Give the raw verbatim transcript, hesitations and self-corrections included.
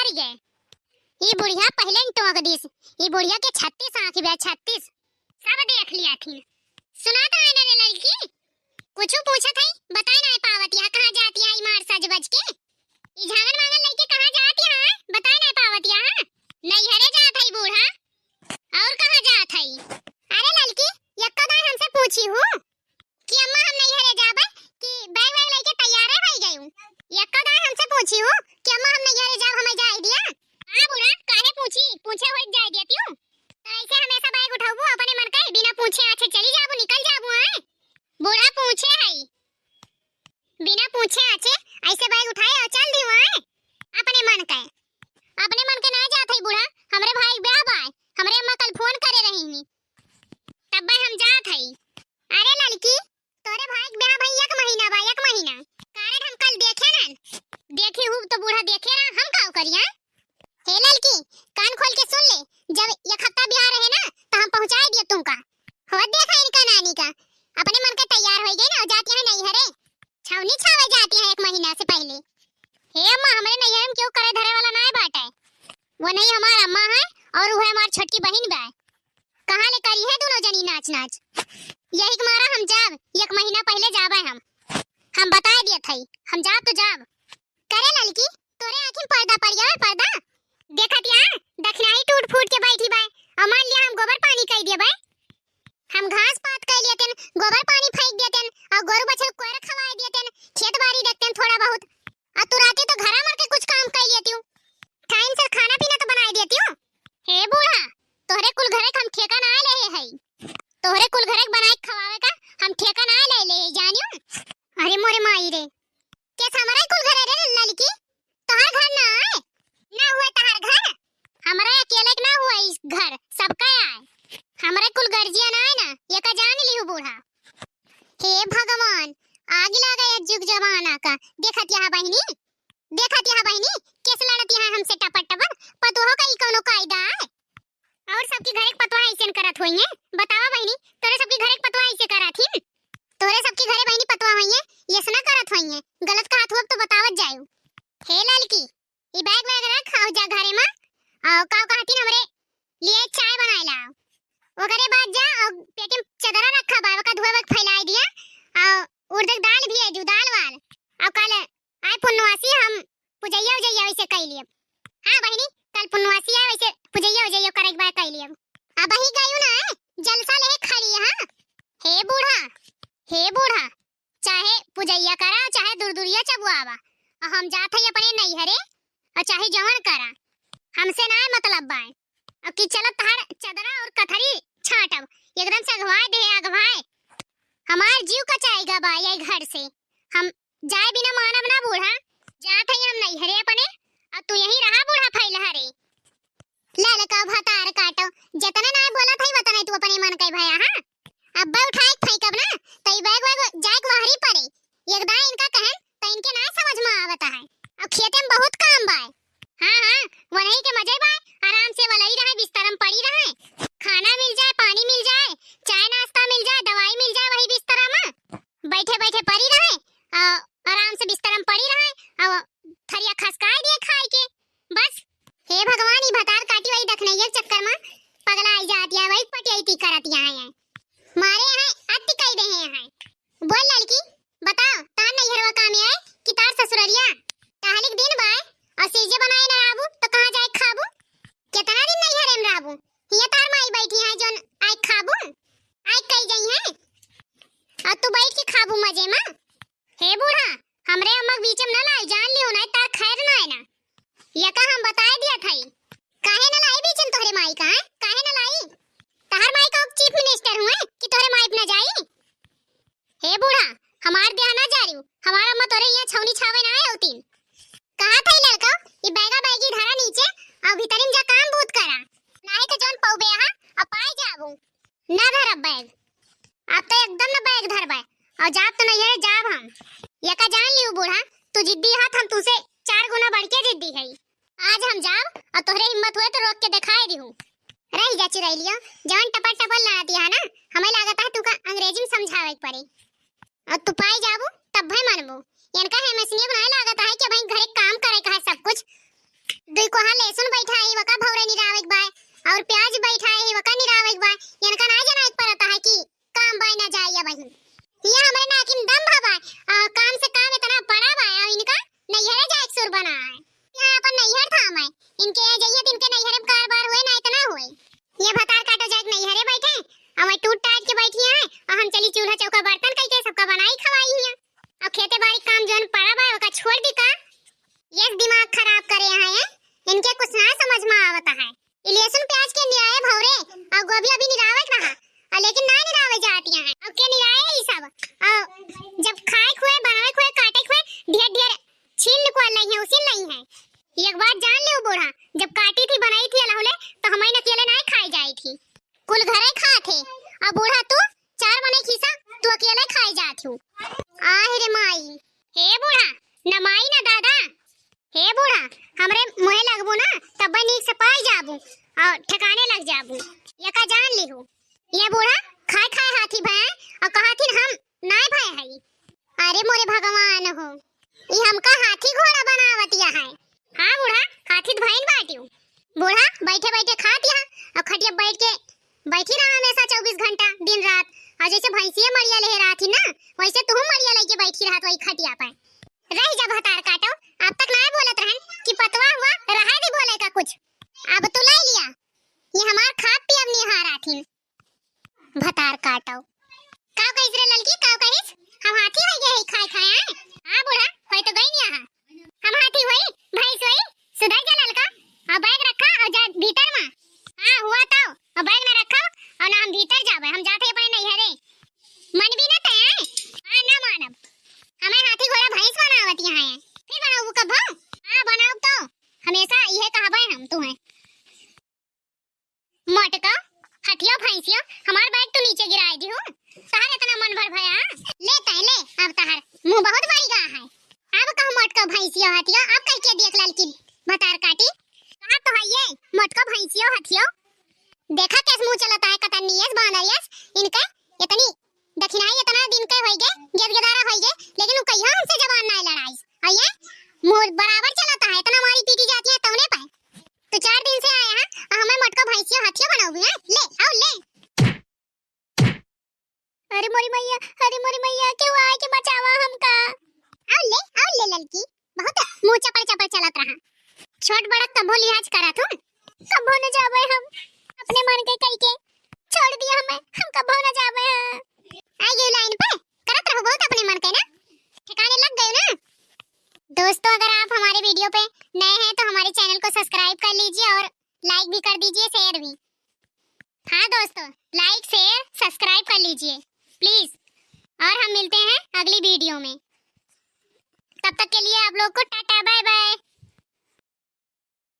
कट गए। ई बुढ़िया पहिले ही टोक दिस। ई बुढ़िया के छत्तीस आँखी बा, छत्तीस। सब देख लिया थी। सुनात रहे ना रे ललकी? कुछु पूछत है, बताए ना पावत या, कहाँ जात या ई मार सज बज के? ई झांगन मांगन लइके कहाँ जात या, बताए ना पावत या? नैहरे जात है बूढ़ा, और कहाँ जात है? अरे ललकी, यक्का दाई हमसे पूछी हूँ कि अम्मा हम नैहरे जाबे कि बैग वैग लइके तैयारे होइ गई हूँ। यक्का दाई हमसे पूछी हूँ कि अम्मा हम नैहरे जाब, हमें जाए दिया। हाँ बूढ़ा, काहे पूछी? पूछे होई जाए दिया तू। तो ऐसे हमेशा बैग उठाबू अपने मन के, बिना पूछे आछे चली जाबू, निकल जाबू, हैं? बूढ़ा पूछे है, बिना पूछे आछे ऐसे बैग उठाए और चल दियो, हैं? अपने मन के, अपने मन के ना जात है बूढ़ा, हमरे भाई ब्याह बाय, हमरे अम्मा कल फोन करे रही ही, तब हम जात है। अरे ललकी, तोरे भाई के ब्याह भाई एक महीना बा, एक महीना। कार्ड हम कल देखे ना। देखी हूँ तो बूढ़ा देखे रहा, हम काव करिया? हे ललकी, कान खोल के सुन ले, जब एक हफ्ता ब्याह रहे ना, तो हम पहुँचाए दिए तुमका। हो देखा इनका नानी का, अपने मन के तैयार होइ गई ना, और जाती है नैहरे। छौनी छावे जाती है एक महीना से पहिले। हे अम्मा, हमरे नैहर में केहू करे धरे वाला नाय बाटे। वो नहीं हमार अम्मा है और वो है हमार छोटकी बहिन बा। कहाँ ले करी है दोनों जनी नाच नाच। यही के मारा हम जाब, एक महीना पहिले जाबे हम। हम बताए दियत हई, हम जाब तो जाब। करे ललकी, तोरे आँखी में पर्दा पड़ गया है, पर्दा। देखत या, दखिनाही टूट फूट के बैठी बा, और मान लिया हम गोबर पानी कई दिए बा। हम घास पात कई लियतेन, गोबर पानी फेंक दियतेन, और गोरू बछर कोयर खवाए दियतेन, खेत बाड़ी देखतेन थोड़ा बहुत। और तू राती तो घरा मर के कुछ काम कई लियतियो, टाइम से खाना पीना तो बनाए दियतियो। हे बूढ़ा, तोहरे कुल घरे के हम ठेका ना ले हई, तोहरे कुल घरे के बनाए के खवावे का हम ठेका ना ले ले हई, जानियो। अरे मोरे माई रे, केस हमरा कुल घरे रे ललकी, तोहर घर ना आए, ना हुए तोहर घर, हमरा अकेले के ना हुए इस घर, सबका आए। हमरा कुल गर्जिया ना आए ना, ये का जान लिहू बूढ़ा। हे भगवान, आग लागे ये जुग जमाना का। देखत यहाँ बहिनी, देखत यहाँ बहिनी, केस लड़त यहाँ हमसे टपर टपर, पतोहो का ई कौनो कायदा है? और सबकी घरे के पतवा ऐसे करत होइए, बतावा बहिनी, तोरे सबकी घरे के पतवा ऐसे करत ही, तोरे सबकी घरे बहिनी पतवा होइए, ये ना करत होइए, गलत कहत हुआ तो बतावत जायू। हे ललकी, ई बैग वैग रख, और जा घरे में, और काव कहती हमरे लिए चाय बनाए ला, ओकरे बाद जा और पेटी में चदरा रखा बा, ओका धोए वोए के फैलाए दिया, और उड़द के दाल भी है, जो दाल वाल, और कल आए पुनवासी हम पुजैया उजैया वैसे कई लियब। हाँ बहिनी, कल पुनवासी आए वैसे पुजैया उजैया करे के बाद कई लियब। अब वही गयू ना है, जलसा ले खड़ी है, हाँ। हे बूढ़ा, हे बूढ़ा, चाहे पुजैया करा, चाहे दुरदुरिया चबुआवा, और हम जात हई अपने नैहरे, और चाहे जवन करा, हमसे ना मतलब बाय। और कि चलत तहार चदरा और कथरी छाटब, एकदम से अगवाए दे, अगवाए। हमार जीव कचाएगा बा ये घर से, हम जाए बिना मानब ना बूढ़ा, जात हई हम नैहरे अपने, और तू यहीं रहा बूढ़ा फैलहा रे। ललका भतार काटो, जतने ना बोलत हई वतने तू अपने मन के भया, हाँ? अब उठाए के फेंकब ना, तो ई बैग वैग जाए के वहरी पड़े। एक दाई इनका कहन, तो इनके ना समझ में आवत है। अब खेते में बहुत काम बाय। हाँ, हाँ, वही के मजे बाय, आराम से वलई रहे, बिस्तर में पड़ी रहे, खाना मिल जाए, पानी मिल जाए, चाय नाश्ता मिल जाए, दवाई मिल जाए, वही बिस्तरा में बैठे बैठे पड़ी रहे, आ, आराम से बिस्तर में पड़ी रहे, और थरिया खसकाए दिए खाए के, बस। हे भगवान, ई भतार काटी वही दखनैया के चक्कर में पगला आई जात या, वही पटियाई करत या है, मारे हैं अति कई दे हैं। बोल ललकी, बताओ, तार नैहरवा काम आए कि तार ससुररिया? टहलिक दिन बाय, और सीजे बनाए ना रहबू, तो कहाँ जाए खाबू? कितना दिन नैहरे में रहबू? हिया तार माई बैठी है, जोन आए खाबू, आए कई जाई है, और तू बैठ के खाबू मजे में। हे बूढ़ा, हमरे अम्मा के बीच में न लाई, जान लियो, नहीं तार खैर ना है ना। ये का हम बताए दिया था, काहे न लाई बीच में तोहरे माई का, हैं? काहे न लाई? तहर माई का चीफ मिनिस्टर हुए कि तोहरे माई पे न जाई? हे बूढ़ा, हमार देह ना जा रही, हमार अम्मा तोरे यहाँ छौनी छावे ना आए होती। कहा था लड़का, ये बैगा बैगी धरा नीचे, और भीतरी में जा काम बूत करा, नाहीं तो जौन पौबे हा, अब पाई जाबू। ना धरब बैग, अब तो एकदम ना बैग धरबे, और जाब तो नहीं है, जाब हम। ये का जान लियो बूढ़ा, तू जिद्दी हाथ, हम तुसे चार गुना बढ़ के जिद्दी है। आज हम जाब और तोहरे हिम्मत हुए तो रोक के दिखाए दिहू। रही जा चिरैलिया, जवन टपर टपर लड़ती है ना, हमें लागत है तुका अंग्रेजी में समझावे के पड़ी। और तू पाई जाबू तब भाई मानबू। इनका है मशीनिया बनाए लागत है कि भाई घरे काम करे का है सब कुछ। दुई को वका भौरे निरावे के बाय, और प्याज बैठाए ही वका निरावे के बाय। इनका ना जाना एक परता है कि काम बाय ना जाए या वहीं। ये हमरे नाकिन दम भवा, आ, काम से काम इतना बड़ा बाय, और इनका नैहरे जाए के सुर बना है। यहाँ अपन नैहर थाम है, इनके यहाँ जाइए तो इनके नैहरे में कारबार हुए ना इतना हुए। ये भतार काटो जाए के नैहरे बैठे, और वहीं टूट टाट के बैठी हैं, और हम चली चूल्हा चौका बर्तन कई के सबका बनाई खवाई हैं। अब खेते बाड़ी काम जौन पड़ा बा, ओका छोड़ दी का? यस, दिमाग खराब करे हैं, इनके कुछ ना समझ में आवत है। ई लहसुन प्याज के निराए भौरे, और गोभी अभी निरावे के रहा, और लेकिन ना निरावे जाती हैं। अब के निराए ई सब? और जब खाए खुए, बनावे खुए, काटे खुए, ढेर ढेर छील निकाल लाई है, उसील लाई है। एक बात जान ले बूढ़ा, जब काटी थी, बनाई थी अलहुले, तो हमें अकेले ना खाई जाई थी, कुल घरे खात है। अब बूढ़ा तू चार मने खीसा, तू अकेले खाए जात हूँ। आह रे माई। हे बूढ़ा, न माई न दादा। हे बूढ़ा, हमरे मुँहे लगबू ना, तब नीक से पाई जाबू और ठिकाने लग जाबू। ये का जान लिहू। ये बूढ़ा खाए खाए हाथी भय और कहाथिन हम नाय भय हई। अरे मोरे भगवान हो, ई हमका हाथी घोड़ा बनावत या है। हाँ बूढ़ा, हाथी त भइन बाटियो। बूढ़ा बैठे बैठे खात या और खटिया बैठ के बैठी रहा हमेशा चउबीस घंटा दिन रात। और जैसे भैंसिया मरिया ले रहती ना, वैसे तुहू मरिया लेके बैठी रहत वही खटिया पर। रह जा भतार काटो, अब तक ना बोलत रहन कि पतवा हुआ, रहा दी बोले का कुछ। अब तू ले लिया, ये हमार खाब पियब निहार आथिन। भतार काटो। काव कहिस रे ललकी, काव कहिस? हम हाथी होइ गए है खाए खाए, हैं? हाँ बूढ़ा, होई तो गई नहीं यहाँ। हम हाथी होई, भैंस होई, सुधर जा ललका, और बैग रखा और जा भीतर मा। हाँ, हुआ तो, और बैग ना रखा, और ना हम भीतर जाबे, हम जाते अपने नैहरे। मन भी ना तय है? हाँ, ना मानब। हमें हाथी घोड़ा भैंस बनावत यहाँ है, फिर बनाऊ कब हो? हाँ, बनाऊ तो, हमेशा यह कहबे हम तुम्हें। मोटका, हथियो भैंसियो, हमार बैग तू नीचे गिराए दिहू। तहार इतना मन भर भया? ले तय ले, अब तहार मुंह बहुत बड़ी गा है। अब कहो मोटका भैंसियो हथियो, अब कह के देख ललकी भतार काटी। का तो है ये मोटका भैंसियो हथियो? देखा कैस मुंह चलता है, कतरनियस बानरियस, इनके इतनी दखिनाई इतना दिन के होई गए, गेदगेदारा होई गए, लेकिन उ कहियो हमसे जबान ना लड़ाइस। और ये मुंह बराबर चलता है, इतना मारी पीटी जाती है तौने पे। तो चार दिन से आया है, और हमें मोटका भैंसिया हथिया बनाओगी, हैं? ले, आओ ले। अरे मोरी मैया, अरे मोरी मैया, केहू आए के बचावा हमका। आओ ले, आओ ले ललकी, बहुत मुंह चपड़ चपड़ चलत रहा। छोट बड़ा कभो लिहाज करा तू। कभो न जाबे हम, अपने मन के कही के छोड़ दिया हमें, हम कभो न जाबे। आ गए लाइन पे, करत रहो बहुत अपने मन के ना, ठिकाने लग गए ना। दोस्तों, अगर आप हमारे वीडियो पे नए हैं तो हमारे चैनल को सब्सक्राइब कर लीजिए और लाइक भी कर दीजिए, शेयर भी। हाँ दोस्तों, लाइक, शेयर, सब्सक्राइब कर लीजिए प्लीज। और हम मिलते हैं अगली वीडियो में। तब तक के लिए आप लोग को टाटा, बाय बाय।